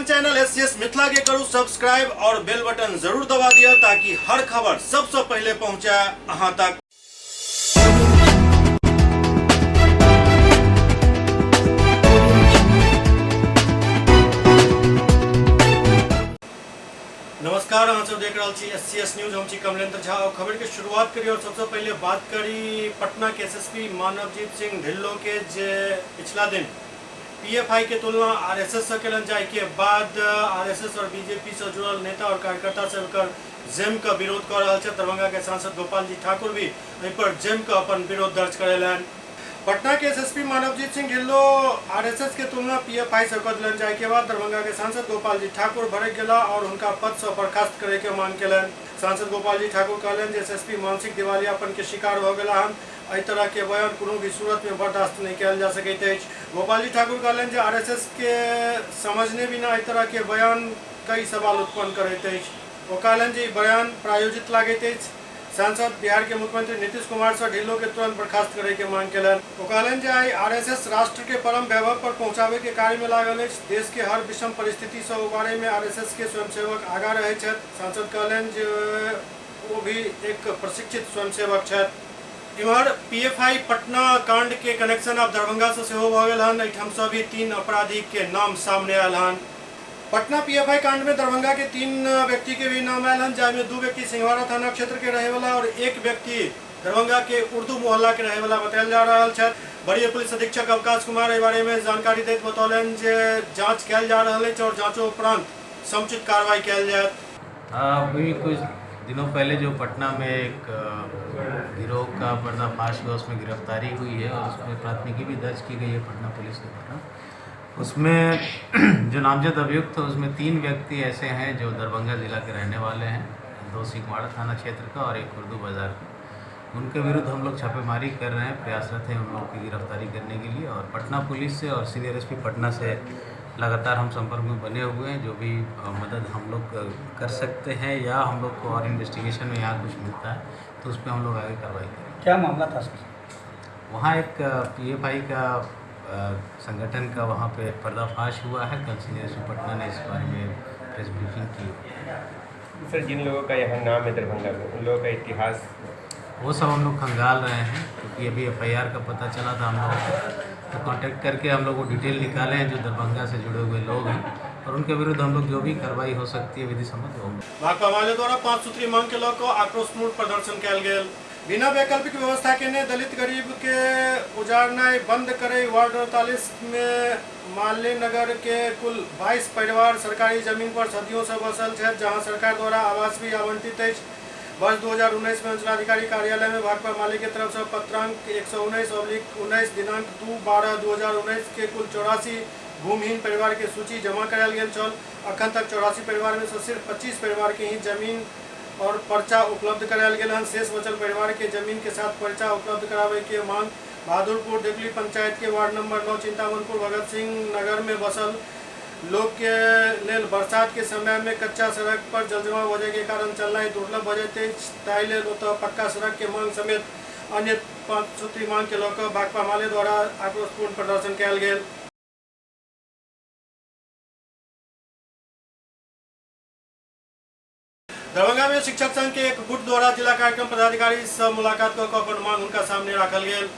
अपन channel SCS Mithila के करू सब्सक्राइब और बेल बटन जरूर दबा दिया ताकि हर खबर सबसे पहले पहुंचे अहां तक। नमस्कार, अहाँ सब देख रहल छी एससीएस न्यूज। हम छी कमलेंद्र झा और खबर के शुरुआत करी और सबसे पहले बात करी पटना के एसएसपी मानवजीत सिंह ढिल्लो के, जे पिछला दिन पीएफआई के तुलना आरएसएस से केलनि, जाहि के बाद आरएसएस और बीजेपी से जुड़ल नेता और कार्यकर्ता सब एकर जमि कऽ विरोध कऽ रहल छथि। दरभंगा के सांसद गोपाल जी ठाकुर भी एहि पर जमि कऽ अपन विरोध दर्ज करेलनि। पटना के एसएसपी मानवजीत सिंह ढिल्लो आरएसएस के तुलना पीएफआई से कऽ देलनि, जाहि के बाद दरभंगा के सांसद गोपाल जी ठाकुर भड़कि गेलाह और हुनका पद से बर्खास्त करे के मांग केलनि। सांसद गोपाल जी ठाकुर कहलनि जे एसएसपी मानसिक दिवालियापन के शिकार भऽ गेलाह हन। एहि तरह के बयान कोनो भी सूरत में बर्दाश्त नहीं कयल जा सकैत अछि। गोपाल जी ठाकुर कहलनि जे आरएसएस के समझने बिना एहि तरह के बयान कई सवाल उत्पन्न करैत अछि। ओ कहलनि जे ई बयान प्रायोजित लागैत अछि। सांसद बिहार के मुख्यमंत्री नीतीश कुमार सँ ढिल्लो के तुरंत बर्खास्त करय के मांग केलनि। ओ कहलनि जे आइ आरएसएस राष्ट्र के परम वैभव पर पहुंचाबय के कार्य में लागल अछि। देश के हर विषम परिस्थिति सँ उबारय में आरएसएस के स्वयंसेवक आगाँ रहैत छथि। सांसद कहलनि जे ओ भी एक प्रशिक्षित स्वयंसेवक छथि। इम्हर पीएफआई पटना कांड के कनेक्शन आब दरभंगा सँ सेहो भऽ गेल हन। एहिठाम सँ भी 3 अपराधी के नाम सामने आयल हन। पटना पीएफआई कांड में दरभंगा के 3 व्यक्ति के भी नाम आयल हन, जाहिमे 2 व्यक्ति सिंहवाड़ा थाना क्षेत्र के रहे वाला और 1 व्यक्ति दरभंगा के उर्दू मोहल्ला के रहे वाला बतायल जा रहल छथि। वरीय पुलिस अधीक्षक अवकाश कुमार एहि बारे में जानकारी दैत बतौलनि जे जांच कयल जा रहल अछि और जांचो उपरांत समुचित कार्रवाई कयल जायत। अभी कुछ दिनों पहले जो पटना में एक गिरोह का पर्दाफाश हुआ, उसमें गिरफ्तारी हुई है और उसमें प्राथमिकी भी दर्ज की गई है पटना पुलिस के द्वारा। उसमें जो नामजद अभियुक्त है उसमें 3 व्यक्ति ऐसे हैं जो दरभंगा ज़िला के रहने वाले हैं, 2 सिंहवाड़ा थाना क्षेत्र का और 1 उर्दू बाज़ार का। उनके विरुद्ध हम लोग छापेमारी कर रहे हैं, प्रयासरत हैं उन लोगों की गिरफ्तारी करने के लिए और पटना पुलिस से और सीनियर एसपी पटना से लगातार हम संपर्क में बने हुए हैं। जो भी मदद हम लोग कर सकते हैं या हम लोग को और इन्वेस्टिगेशन में यहाँ कुछ मिलता है तो उस पर हम लोग आगे कार्रवाई करेंगे। क्या मामला था सर? वहाँ एक पीएफआई का संगठन का वहाँ पे पर्दाफाश हुआ है। कल सीनियर एसपी पटना ने इस बारे में प्रेस ब्रीफिंग की। सर, जिन लोगों का यहाँ नाम है दरभंगा में, उन लोगों का इतिहास वो सब हम लोग खंगाल रहे हैं, क्योंकि अभी एफआईआर का पता चला था हम लोगों को, तो कांटेक्ट करके हम लोग वो डिटेल निकाले हैं जो दरभंगा से जुड़े हुए लोग हैं और उनके विरुद्ध हम लोग जो भी कार्रवाई हो सकती है विधि सम्मत वो हम लोग। भाकपा माले द्वारा 5 सूत्री मांग के लऽ कऽ आक्रोशपूर्ण प्रदर्शन कयल गेल। बिना वैकल्पिक व्यवस्था केने दलित गरीब के उजाड़नाइ बंद करे वार्ड 48 में माले नगर के कुल 22 परिवार सरकारी जमीन पर सदियों से बसल छथि, जहां सरकार द्वारा आवास भी आवंटित अछि। वर्ष 2019 में अंचलाधिकारी कार्यालय में भाकपा माले के तरफ से पत्रांक 119/19 दिनांक 2/12/2019 के कुल 84 भूमिहीन परिवार के सूची जमा करायल गेल छल। अखन तक 84 परिवार में से सिर्फ 25 परिवार के ही जमीन और पर्चा उपलब्ध करायल गेल हन। शेष बचल परिवार के जमीन के साथ पर्चा उपलब्ध करावे के मांग बहादुरपुर देवली पंचायत के वार्ड नंबर 9 चिंतामनपुर भगत सिंह नगर में बसल लोग के लेल बरसात के समय में कच्चा सड़क पर जलजमाव हो जाए के कारण चलना ही दुर्लभ हो जाते, ताहि लेल ओतऽ पक्का सड़क के मांग समेत अन्य 5 सूत्री मांग के लऽ कऽ भाकपा माले द्वारा आक्रोशपूर्ण प्रदर्शन कयल गेल। दरभंगा में शिक्षक संघ के एक गुट द्वारा जिला कार्यक्रम पदाधिकारी से मुलाकात कऽ अपन मांग हुनका सामने राखल गेल।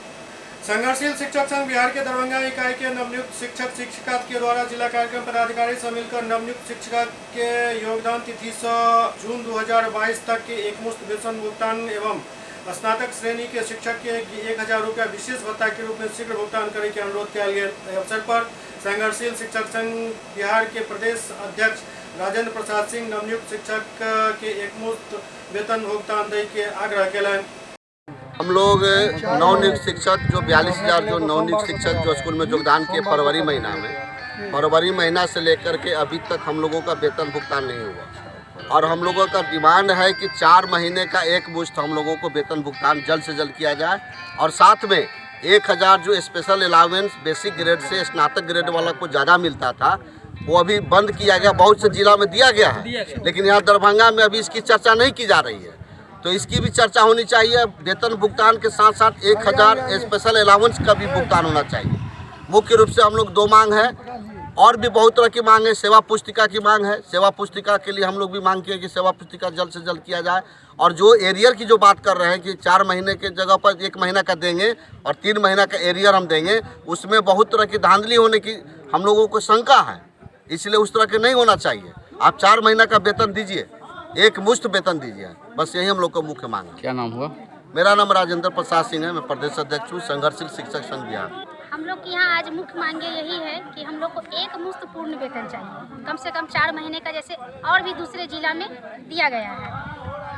संघर्षशील शिक्षक संघ बिहार के दरभंगा इकाई के नवनियुक्त शिक्षक शिक्षिका के द्वारा जिला कार्यक्रम पदाधिकारी से मिलकर नवनियुक्त शिक्षक के योगदान तिथि से जून 2022 तक के एकमुश्त वेतन भुगतान एवं स्नातक श्रेणी के शिक्षक के 1000 रुपया विशेष भत्ता के रूप में शीघ्र भुगतान करे के अनुरोध कयल गेल। एहि अवसर पर संघर्षशील शिक्षक संघ बिहार के प्रदेश अध्यक्ष राजेंद्र प्रसाद सिंह नवनियुक्त शिक्षक के एकमुश्त वेतन भुगतान दै के आग्रह केलनि। हम लोग नवनियुक्त शिक्षक जो 42,000 जो नवनियुक्त शिक्षक जो स्कूल में योगदान किए फरवरी महीना में, फरवरी महीना से लेकर के अभी तक हम लोगों का वेतन भुगतान नहीं हुआ और हम लोगों का डिमांड है कि 4 महीने का एक मुश्त हम लोगों को वेतन भुगतान जल्द से जल्द किया जाए और साथ में 1000 जो स्पेशल अलाउंस बेसिक ग्रेड से स्नातक ग्रेड वाला को ज़्यादा मिलता था वो अभी बंद किया गया, बहुत से जिला में दिया गया है लेकिन यहाँ दरभंगा में अभी इसकी चर्चा नहीं की जा रही है, तो इसकी भी चर्चा होनी चाहिए। वेतन भुगतान के साथ साथ 1000 स्पेशल अलाउंस का भी भुगतान होना चाहिए। मुख्य रूप से हम लोग 2 मांग है, और भी बहुत तरह की मांग है। सेवा पुस्तिका की मांग है, सेवा पुस्तिका के लिए हम लोग भी मांग किए कि सेवा पुस्तिका जल्द से जल्द किया जाए। और जो एरियर की जो बात कर रहे हैं कि 4 महीने के जगह पर 1 महीना का देंगे और 3 महीना का एरियर हम देंगे, उसमें बहुत तरह की धांधली होने की हम लोगों को शंका है, इसलिए उस तरह के नहीं होना चाहिए। आप 4 महीना का वेतन दीजिए, एक मुश्त वेतन दीजिए, बस यही हम लोग का मुख्य मांग है। क्या नाम हुआ? मेरा नाम राजेंद्र प्रसाद सिंह है, मैं प्रदेश अध्यक्ष हूँ संघर्षशील शिक्षक संघ बिहार। हम लोग के यहाँ आज मुख्य मांगे यही है कि हम लोग को एक मुश्त पूर्ण वेतन चाहिए, कम से कम 4 महीने का, जैसे और भी दूसरे जिला में दिया गया है।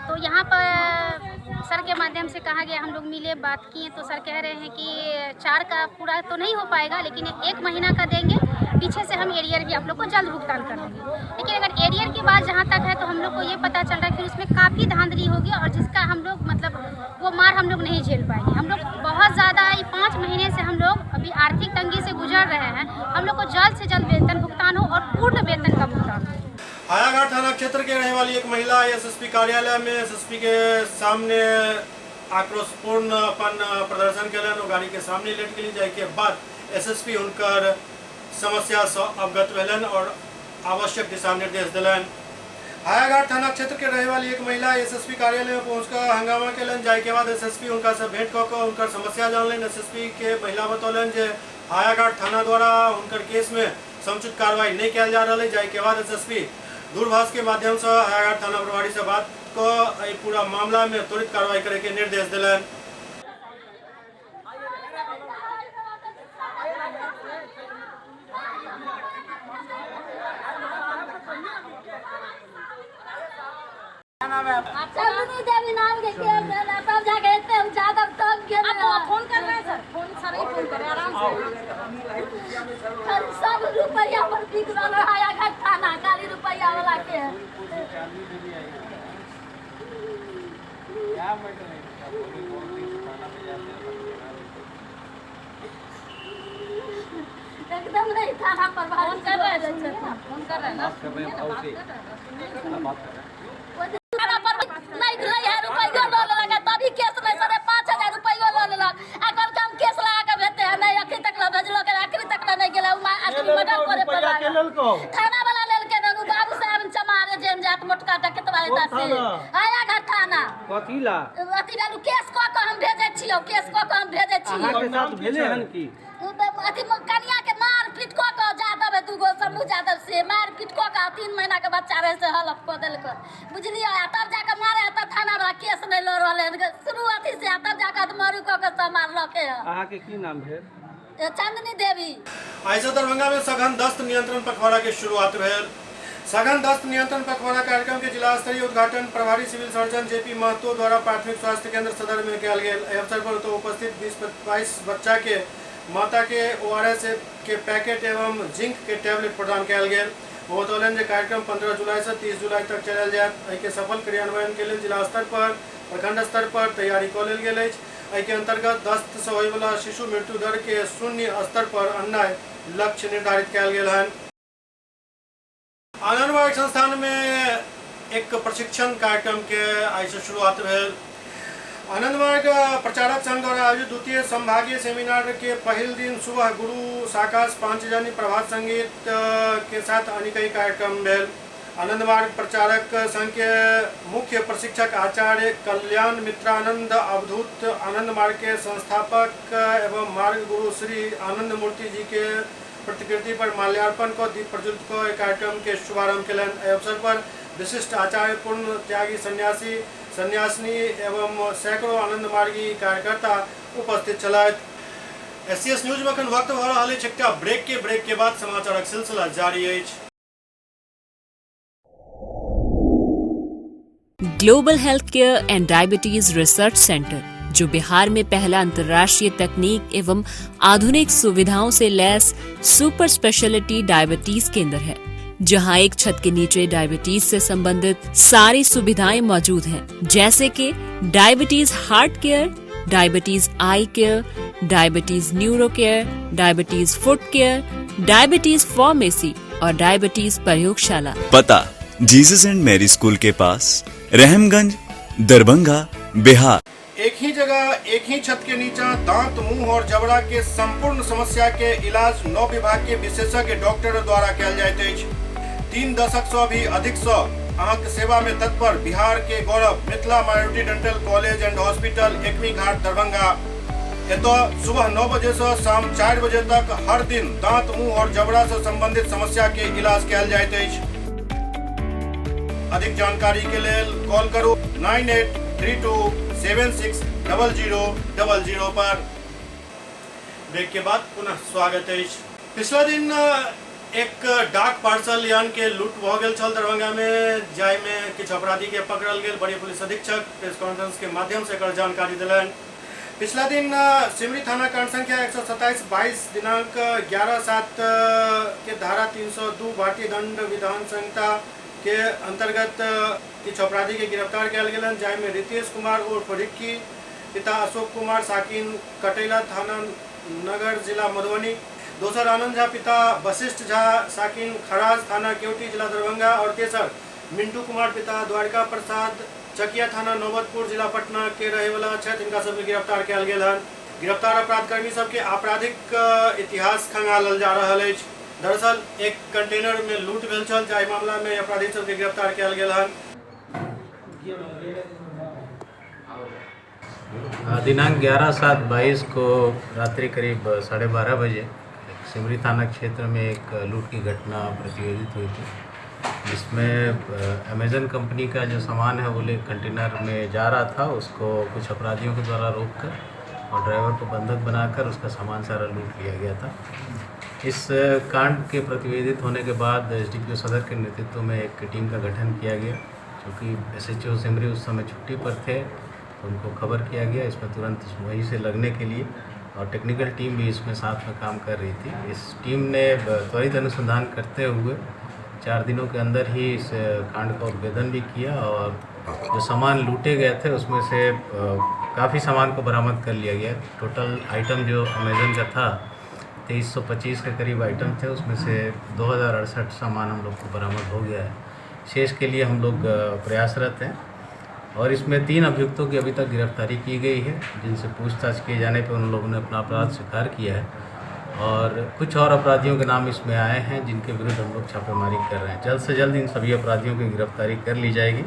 तो यहाँ पर सर के माध्यम से कहा गया, हम लोग मिले बात किए तो सर कह रहे हैं कि 4 का पूरा तो नहीं हो पाएगा, लेकिन 1 महीना का देंगे, पीछे से हम एरियर भी आप लोग को जल्द भुगतान कर देंगे। लेकिन अगर एरियर की बात जहाँ तक है तो हम लोग को ये पता चल रहा है कि उसमें काफ़ी धांधली होगी और जिसका हम लोग मतलब वो मार हम लोग नहीं झेल पाएंगे। हम लोग बहुत ज़्यादा ये 5 महीने से हम लोग अभी आर्थिक तंगी से गुजर रहे हैं। हम लोग को जल्द से जल्द वेतन भुगतान हो और पूर्ण वेतन का भुगतान हो। हायाघाट थाना क्षेत्र के रहने वाली एक महिला एसएसपी कार्यालय में एसएसपी के सामने आक्रोशपूर्ण अपन प्रदर्शन केलन। ओ गाड़ी के सामने लेट गेली, जाय के बाद एसएसपी हुनकर समस्या से अवगत भेलन और आवश्यक दिशा निर्देश दिलन। हायाघाट थाना क्षेत्र के रहे वाली एक महिला एसएसपी कार्यालय में पहुंचकर हंगामा केलन, जाय के बाद एसएसपी उनका से भेंट कऽ कऽ हुनकर समस्या जानलन। एसएसपी के महिला बतौलन जे हायाघाट थाना द्वारा हुनकर केस में समुचित कार्रवाई नहीं कयल जा रहल है। जाय के बाद एसएसपी दूरभाष के माध्यम से हायाघाट थाना प्रभारी से बात कऽ एहि पूरा मामला में त्वरित कार्रवाई करे के निर्देश दिलन। चंदनी नाम के तब जाके हम जादव तब के फोन कर रहे हैं सर, फोन सर ही फोन कर रहे हैं आराम से। सब रुपया पर बिक रहल है हायाघाट थाना, खाली रुपया वाला के। एकदम नहीं थाना पर फोन कर रहे हैं, फोन कर रहे हैं ना, बात कर रहे हैं। नहीं है रुपया लऽ लेलक, तभी केस नहीं सर 5000 रुपया लऽ लेलक। आ कहलकै हम केस लगा के भेजते हैं, नहीं अखनी तक ल भेजलक, अखनी तक ल नहीं गेलै। मर्डर करे पर थाना वाला लेलकै न, बाबू साहब चमारे जेन जात मोटका डकैतवा से हायाघाट थाना कथी ला अथी लालू केस कऽ के हम भेजै छियौ, केस कऽ के हम भेजै छियौ। अहाँ के साथ भेलै हन की अथी कनिया के मार पीट कऽ के जादव है, दूगो समूह जादव से मार पीट कऽ के 3 महीना के बच्चा रहे से हलफ कऽ देलकै, बुझलियै। आ तब जाके मारे तब थाना वाला केस नहीं लऽ रहलै हन शुरू अथी से, आ तब जाके मरू कऽ के सब मारलकै। अहाँ के की नाम भेल? चंदनी देवी। आइ से दरभंगा में सघन दस्त नियंत्रण पखवाड़ा के शुरुआत भेल। सघन दस्त नियंत्रण पखवाड़ा कार्यक्रम के जिला स्तरीय उद्घाटन प्रभारी सिविल सर्जन जेपी महतो द्वारा प्राथमिक स्वास्थ्य केंद्र सदर में कयल गेल। एहि अवसर पर तो उपस्थित 20-22 बच्चा के माता के ओआरएस के पैकेट एवं जिंक के टैबलेट प्रदान कयल गेल। ओ बतौलनि जे कार्यक्रम 15 जुलाई से 30 जुलाई तक चलायल जायत। एहि के सफल क्रियान्वयन के लेल जिला स्तर पर प्रखंड स्तर पर तैयारी कऽ लेल गेल अछि। एहि के अंतर्गत दस्त से होयवला शिशु मृत्यु दर के 0 स्तर पर अननाइ लक्ष्य निर्धारित कयल गेल हन। आंगनबाड़ी संस्थान में एक प्रशिक्षण कार्यक्रम के आइ से शुरुआत भेल। आनंद मार्ग प्रचारक संघ द्वारा आयोजित द्वितीय संभागीय सेमिनार के पहिल दिन सुबह गुरु साकाश पांचजन्य प्रभात संगीत के साथ अन्य कई कार्यक्रम भेल। आनंद मार्ग प्रचारक संघ के मुख्य प्रशिक्षक आचार्य कल्याण मित्रानंद अवधूत आनंद मार्ग के संस्थापक एवं मार्ग गुरु श्री आनंद मूर्ति जी के प्रतिकृति पर माल्यार्पण को दीप प्रज्वलित को कार्यक्रम के शुभारंभ केलनि। एहि अवसर पर विशिष्ट आचार्य पूर्ण त्यागी सन्यासी सन्यासिनी एवं सैकड़ों आनंद मार्गी कार्यकर्ता उपस्थित छलथि। एससीएस न्यूज में अखन वक्त भऽ रहल अछि एकटा ब्रेक के बाद समाचारक सिलसिला जारी अछि। Global health care and diabetes research centre, जो बिहार में पहला अंतर्राष्ट्रीय तकनीक एवं आधुनिक सुविधाओं से लैस सुपर स्पेशलिटी डायबिटीज केंद्र है, जहां एक छत के नीचे डायबिटीज से संबंधित सारी सुविधाएं मौजूद हैं, जैसे कि diabetes heart care, diabetes eye care, diabetes neuro care, diabetes foot care, diabetes pharmacy और डायबिटीज प्रयोगशाला। पता जीसस एंड मैरी स्कूल के पास, रहमगंज, दरभंगा, बिहार। एक ही जगह एक ही छत के नीचा दांत, मुंह और जबड़ा के संपूर्ण समस्या के इलाज 9 विभाग के विशेषज्ञ डॉक्टर द्वारा कयल जाइत अछि। 3 दशक से भी अधिक से अहाँके सेवा में तत्पर बिहार के गौरव Mithila minority dental college and hospital, Ekmi Ghat, Darbhanga. एतऽ सुबह 9 बजे से शाम 4 बजे तक हर दिन दांत, मुंह और जबड़ा से संबंधित समस्या के इलाज कयल जाइत अछि। अधिक जानकारी के लेल कॉल करू 9832 760000 पर। ब्रेक के बाद पुनः स्वागत अछि। पिछला दिन एक डाक पार्सल यान के लूट भऽ गेल छल दरभंगा में, जाहि में किछु अपराधी के पकड़ल गेल। बड़ी पुलिस अधीक्षक प्रेस कॉन्फ्रेंस के माध्यम से एकर जानकारी देलनि। पिछला दिन सिमरी थाना कांड संख्या 127/22 दिनांक 11/7 के धारा 302 भारतीय दंड विधान संहिता के अंतर्गत किछु अपराधी के गिरफ्तार कयल गेलनि, जाहिमे रितेश कुमार उर्फ रिक्की, पिता अशोक कुमार, साकिन कटैला, थाना नगर, जिला मधुबनी। दोसर आनंद झा, पिता वशिष्ठ झा, साकिन खराज, थाना केवटी, जिला दरभंगा। और तेसर मिंटू कुमार, पिता द्वारका प्रसाद, चकिया, थाना नौबतपुर, जिला पटना के रहेवाला छथि। हिनका सबके गिरफ्तार कयल गेल हन। गिरफ्तार अपराधकर्मी सबके आपराधिक इतिहास खंगालल जा रहल अछि। दरअसल एक कंटेनर में लूट भेल छल, जाहि मामला में अपराधी सबके गिरफ्तार कयल गेल हन। दिनांक 11/7/22 को रात्रि करीब 12:30 बजे सिमरी थाना क्षेत्र में एक लूट की घटना प्रतिवेदित हुई थी, जिसमें अमेजन कंपनी का जो सामान है वो ले कंटेनर में जा रहा था, उसको कुछ अपराधियों के द्वारा रोककर और ड्राइवर को बंधक बनाकर उसका सामान सारा लूट लिया गया था। इस कांड के प्रतिवेदित होने के बाद एसडीपीओ सदर के नेतृत्व में एक टीम का गठन किया गया। चूँकि एसएचओ सिमरी उस समय छुट्टी पर थे तो उनको खबर किया गया, इसमें तुरंत वहीं से लगने के लिए, और टेक्निकल टीम भी इसमें साथ में काम कर रही थी। इस टीम ने त्वरित अनुसंधान करते हुए 4 दिनों के अंदर ही इस कांड का उद्भेदन भी किया और जो सामान लूटे गए थे उसमें से काफ़ी सामान को बरामद कर लिया गया। टोटल आइटम जो अमेजन का था 2325 के करीब आइटम थे, उसमें से 2068 सामान हम लोग को बरामद हो गया है। शेष के लिए हम लोग प्रयासरत हैं और इसमें 3 अभियुक्तों की अभी तक गिरफ्तारी की गई है, जिनसे पूछताछ किए जाने पर उन लोगों ने अपना अपराध स्वीकार किया है और कुछ और अपराधियों के नाम इसमें आए हैं जिनके विरुद्ध हम लोग छापेमारी कर रहे हैं। जल्द से जल्द इन सभी अपराधियों की गिरफ्तारी कर ली जाएगी।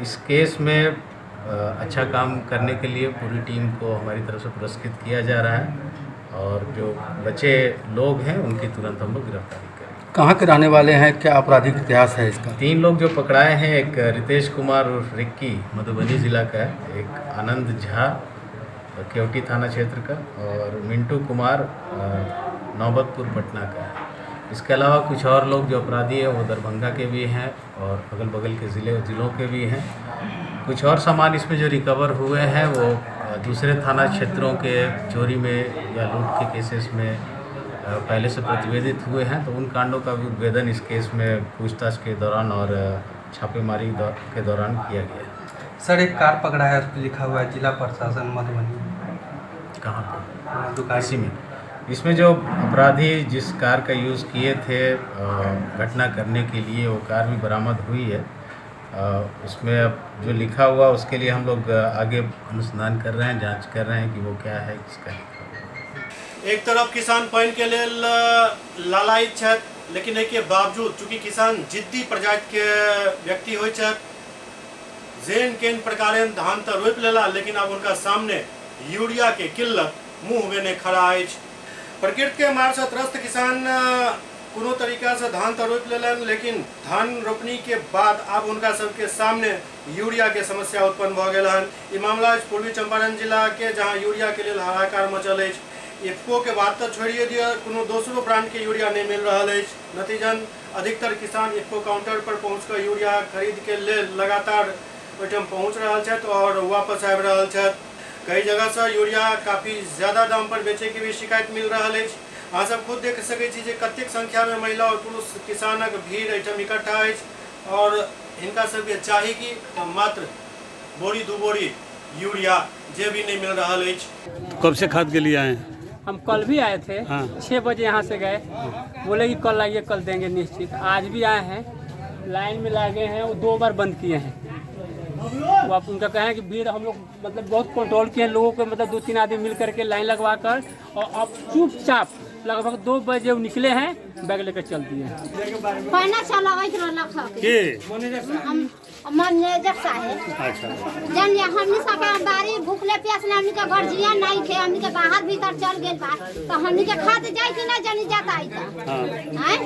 इस केस में अच्छा काम करने के लिए पूरी टीम को हमारी तरफ से पुरस्कृत किया जा रहा है और जो बचे लोग हैं उनकी तुरंत हम लोग गिरफ्तारी करेंगे। कहाँ के रहने वाले हैं, क्या आपराधिक इतिहास है इसका? 3 लोग जो पकड़ाए हैं, एक रितेश कुमार उर्फ रिक्की मधुबनी ज़िला का है, एक आनंद झा केवटी थाना क्षेत्र का और मिंटू कुमार नौबतपुर पटना का है। इसके अलावा कुछ और लोग जो अपराधी हैं वो दरभंगा के भी हैं और अगल बगल के ज़िलों के भी हैं। कुछ और सामान इसमें जो रिकवर हुए हैं वो दूसरे थाना क्षेत्रों के चोरी में या लूट के केसेस में पहले से प्रतिवेदित हुए हैं, तो उन कांडों का भी उद्भेदन इस केस में पूछताछ के दौरान और छापेमारी के दौरान किया गया है। सर, एक कार पकड़ा है, उस पर लिखा हुआ है जिला प्रशासन मधुबनी। कहाँ पर? इसी में। इसमें जो अपराधी जिस कार का यूज़ किए थे घटना करने के लिए, वो कार भी बरामद हुई है। उसमें अब जो लिखा हुआ उसके लिए हम लोग आगे अनुसंधान कर रहे हैं, जांच कर रहे हैं कि वो क्या है, किसका लिखा हुआ। एक तरफ किसान पानि के लेल लालायित छथि, लेकिन एहिके बावजूद चूँकि किसान जिद्दी प्रजाति के व्यक्ति होइ छथि, जेन केन प्रकारेण धान तो रोपि लेला, लेकिन अब उनका सामने यूरिया के किल्लत मुँह बेने खड़ा अछि। प्रकृति के मार से त्रस्त किसान कोनो तरीका से धान तो रोपि लेलनि, लेकिन धान रोपनी के बाद अब उनका सबके सामने यूरिया के समस्या उत्पन्न भऽ गेल हन। ई मामला अछि पूर्वी चंपारण जिला के, जहाँ यूरिया के लेल हाहाकार मचल अछि। इफको के बात तो छोड़िए दिअ, कोनो दोसरो ब्रांड के यूरिया नहीं मिल रहा अछि। नतीजन अधिकतर किसान इफको काउंटर पर पहुँच यूरिया खरीद के लेल लगातार ओहिठाम पहुँच रहल छथि और वापस आबि रहल छथि। कई जगह से यूरिया काफ़ी ज़्यादा दाम पर बेचे के भी शिकायत मिल रहा अछि। अहाँ सब खुद देख सकै छी जे कतेक संख्या में महिला और पुरुष किसानक भीड़ एहिठाम इकट्ठा अछि और हिनका सबके चाही कि मात्र बोरी दू बोरी यूरिया जे भी नहीं मिल रहा अछि। कब से खाद के लिए आए हैं? हम कल भी आए थे। हाँ। 6 बजे यहाँ से गए, बोले कि कल आइए कल देंगे निश्चित। आज भी आए हैं, लाइन में लगे हैं, वो 2 बार बंद किए हैं। वो आप उनका कहें कि भीड़ हम लोग मतलब बहुत कंट्रोल किए हैं लोगों को, मतलब 2-3 आदमी मिल करके लाइन लगवा कर, और अब चुपचाप लगभग 2 बजे वो निकले हैं, बैग लेकर चल दिए। मैनेजर साहेब जन हमनी सब बारी भूखले प्यासले हमनी के गर्जिया नहीं थे, हमनी के बाहर भीतर चल गेल बा तो हमनी के खाते जाई कि ना जानी जाता आई त हैं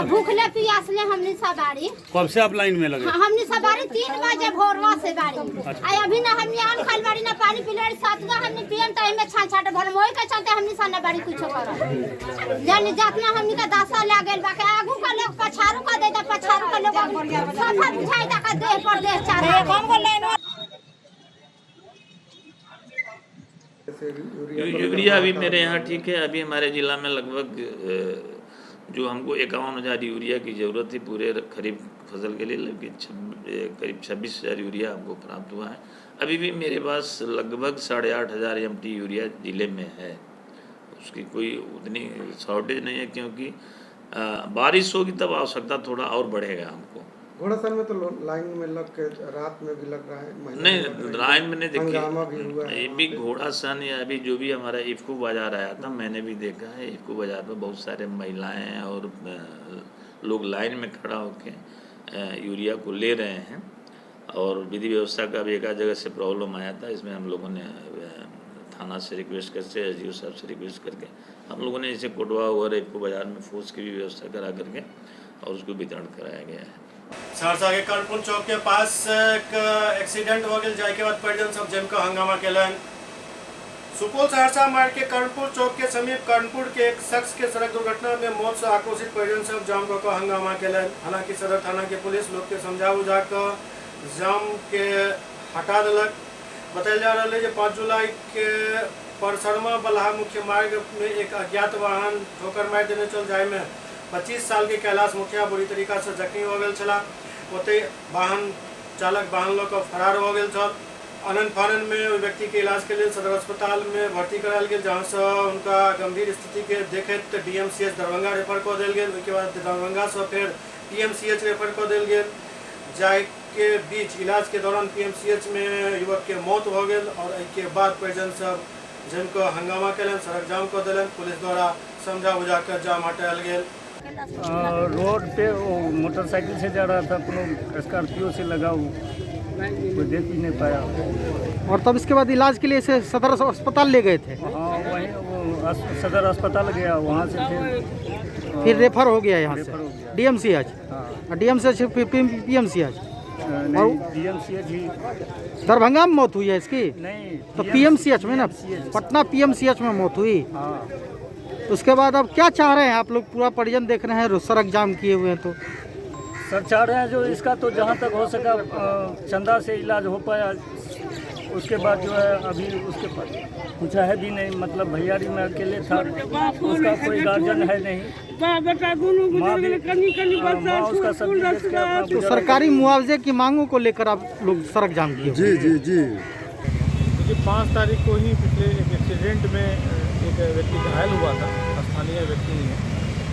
भूखले प्यासले हमनी सब बारी। कब से आप लाइन में लगे? हमनी सब बारी 3 बजे भोरवा से बारी आई, अभी ना हमनी आन खाल बारी ना पानी पीले बारी, 7 गो हमनी पियन त एमे छान छाट भर मोय के चलते हमनी सब ना बारी कुछो कर जानी जातना हमनी के दासा लागल बा के आगू का लोग पछारू का देता, पछारू का लोग सफा बुझाई ता का देह पर देह चार। यूरिया अभी मेरे यहाँ ठीक है। अभी हमारे ज़िला में लगभग जो हमको 51,000 यूरिया की ज़रूरत थी पूरे खरीफ फसल के लिए, लेकिन करीब 26,000 यूरिया हमको प्राप्त हुआ है। अभी भी मेरे पास लगभग 8,500 MT urea ज़िले में है, उसकी कोई उतनी शॉर्टेज नहीं है, क्योंकि बारिश होगी तब आवश्यकता थोड़ा और बढ़ेगा हमको। घोड़ासन में तो लाइन में लग के रात में भी लग रहा है, नहीं लाइन में नहीं, देखिए ये भी घोड़ासन या अभी जो भी हमारा इफ्को बाज़ार आया था, मैंने भी देखा है इफ्को बाज़ार में बहुत सारे महिलाएं और लोग लाइन में खड़ा होके यूरिया को ले रहे हैं। और विधि व्यवस्था का भी एक आध जगह से प्रॉब्लम आया था, इसमें हम लोगों ने थाना से रिक्वेस्ट करके, एस साहब से रिक्वेस्ट करके हम लोगों ने इसे कोटवा और इफ्को बाज़ार में फोर्स की भी व्यवस्था करा करके और उसको वितरण कराया गया है। सहरसा के कर्णपुर चौक के पास एक एक्सीडेंट हो गया, जाय के बाद परिजन सब जमकर हंगामा केलन। सुपौल सहरसा मार्ग के कर्णपुर चौक के समीप कर्णपुर के एक शख्स के सड़क दुर्घटना में मौत से आक्रोशित परिजन सब जाम कऽ के हंगामा केलन। हालांकि सदर थाना के पुलिस लोग के समझा बुझा कऽ जाम के हटा देलक। बतायल जा रहा है जे 5 जुलाई के परसरमा बलहा मुख्य मार्ग में एक अज्ञात वाहन ठोकर मारि देने चल जाय में 25 साल के कैलाश मुखिया बुरी तरीका से जख्मी हो गए छला। ओतहि वाहन चालक वाहन लऽ कऽ फरार हो गेल छल। आनन फानन में ओहि व्यक्ति के इलाज के लिए सदर अस्पताल में भर्ती करायल गेल, जहाँ से उनका गंभीर स्थिति के देखैत डीएमसीएच दरभंगा रेफर कऽ देल गेल। ओहिके बाद दरभंगा से फेर पीएमसीएच रेफर कऽ देल गेल। जाय के बीच इलाज के दौरान पीएमसीएच में युवक के मौत हो गेल और एहिके बाद परिजन सब जमि कऽ हंगामा केलनि, सड़क जाम कऽ देलनि। पुलिस द्वारा समझा बुझा कऽ जाम हटायल गेल। रोड पे वो मोटरसाइकिल से जा रहा था, कोनो स्कॉर्पियो से लगा, वो कोई देख भी नहीं पाया। और तब इसके बाद इलाज के लिए इसे सदर अस्पताल ले गए थे। हाँ, वहीं वो सदर अस्पताल गया, वहाँ से फिर रेफर हो गया यहाँ से डीएमसीएच। हाँ, डीएमसीएच पीएमसीएच और डीएमसीएच ही दरभंगा में मौत हुई है इसकी? नहीं, तो पीएमसीएच में ना, पटना पीएमसीएच में मौत हुई। हाँ। उसके बाद अब क्या चाह रहे हैं आप लोग? पूरा परिजन देख रहे हैं सड़क जाम किए हुए हैं, तो सर चाह रहे हैं जो इसका तो जहाँ तक हो सका चंदा से इलाज हो पाया। उसके बाद जो है अभी उसके पास कुछ है भी नहीं, मतलब भैयारी में अकेले था, उसका कोई गार्जियन है नहीं। उसका तो सरकारी मुआवजे की मांगों को लेकर आप लोग सड़क जाम किए? जी जी जी। देखिए 5 तारीख को ही पिछले एक एक्सीडेंट में एक व्यक्ति घायल हुआ था, स्थानीय व्यक्ति ही है।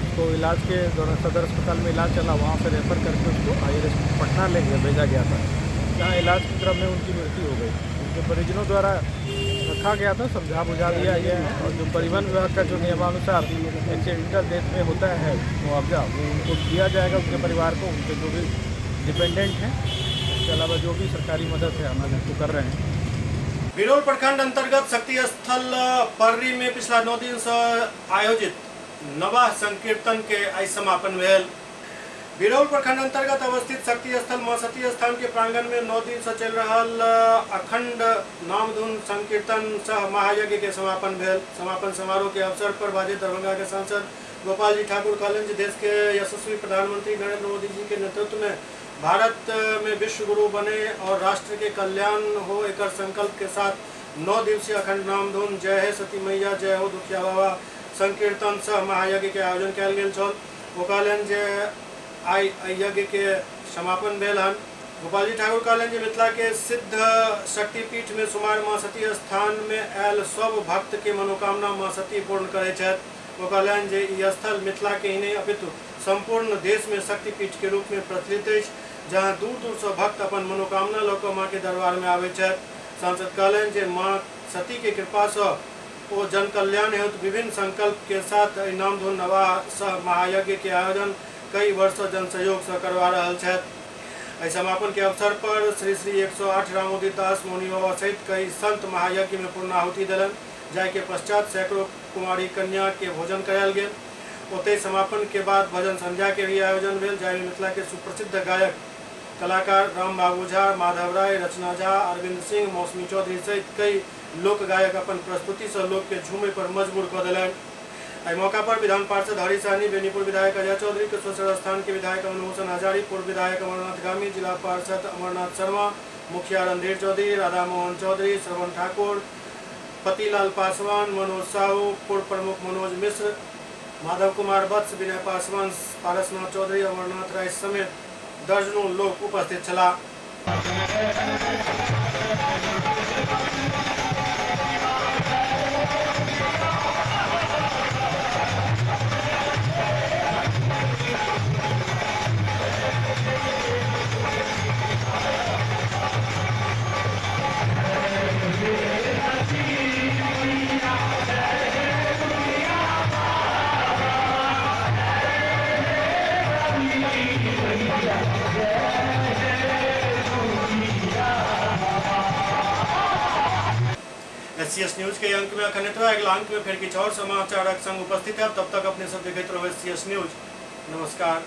उसको इलाज के दौरान सदर अस्पताल में इलाज चला, वहाँ से रेफर करके उसको आईआरएस पटना ले गया, भेजा गया था, जहाँ इलाज के क्रम में उनकी मृत्यु हो गई। उनके परिजनों द्वारा रखा गया था, समझा बुझा दिया गया है और जो परिवहन विभाग का जो नियमानुसार एक्सीडेंटल डेथ में होता है मुआवजा, वो उनको दिया जाएगा, उनके परिवार को, उनके जो भी डिपेंडेंट हैं। इसके अलावा जो भी सरकारी मदद है हम लोग उनको कर रहे हैं। बिरौल प्रखंड अंतर्गत शक्ति स्थल पर्री में पिछला 9 दिन से आयोजित नवाह संकीर्तन के आई समापन भेल। बिरौल प्रखंड अंतर्गत अवस्थित शक्ति स्थल मां सती स्थान के प्रांगण में 9 दिन से चल रहा अखंड नामधुन संकीर्तन सह महायज्ञ के समापन भेल। समापन समारोह के अवसर पर बाजे दरभंगा के सांसद गोपाल जी ठाकुर कहलनि जे देश के यशस्वी प्रधानमंत्री नरेंद्र मोदी जी के नेतृत्व में भारत में विश्व गुरु बने और राष्ट्र के कल्याण हो एक संकल्प के साथ 9 दिवसीय अखंड नामधुन जय हे सती मैया जय हो दुखिया बाबा संकीर्तन सह महायज्ञ के आयोजन कयल गेल छल। ओ कहलनि जे आइ यज्ञ के समापन भेल हन। गोपाल जी ठाकुर कहलनि जे मिथिला के सिद्ध शक्तिपीठ में सुमार माँ सती स्थान में आयल सब भक्त के मनोकामना माँ सती पूर्ण करै छथि। ओ कहलनि जे ई स्थल मिथिला के ही नहि अपितु सम्पूर्ण देश में शक्तिपीठ के रूप में प्रचलित अछि, जहां दूर दूर से भक्त अपन मनोकामना लऽ कऽ माँ के दरबार में आबै छथि। सांसद कहलनि जे माँ सती के कृपा से ओ जन कल्याण हेतु विभिन्न संकल्प के साथ एहि नामधुन नवाह सह महायज्ञ के आयोजन कई वर्ष से जन सहयोग से करवा रहल छथि। एहि समापन के अवसर पर श्री श्री 108 रामोदित दास मौनी बाबा सहित कई संत महायज्ञ में पूर्णाहुति देलनि, जाहि के पश्चात सैकड़ों कुमारी कन्या के भोजन करायल गेल। ओतहि समापन के बाद भजन संध्या के भी आयोजन भेल, जाहिमे मिथिला के सुप्रसिद्ध गायक कलाकार राम बाबू झा, माधव राय, रचना झा, अरविंद सिंह, मौसमी चौधरी सहित कई लोक गायक अपन प्रस्तुति से लोक के झूमे पर मजबूर कऽ देलनि। एहि मौका पर विधान पार्षद हरि सहनी, बेनीपुर विधायक अजय चौधरी, कुशेश्वर स्थान के विधायक अमनभूषण हजारी, पूर्व विधायक अमरनाथ गामी, जिला पार्षद अमरनाथ शर्मा, मुखिया रणधीर चौधरी, राधा मोहन चौधरी, श्रवण ठाकुर, पतिलाल पासवान, मनोज साहू, पूर्व प्रमुख मनोज मिश्र, माधव कुमार वत्स, विनय पासवान, पारसनाथ चौधरी, अमरनाथ राय समेत दर्जनों लोग उपस्थित छलाह। एससीएस न्यूज के अंक में अखन एतबे। अगला अंक में फिर किछु और समाचारक संग उपस्थित है। तब तक अपने सब देखैत रहू एससीएस न्यूज। नमस्कार।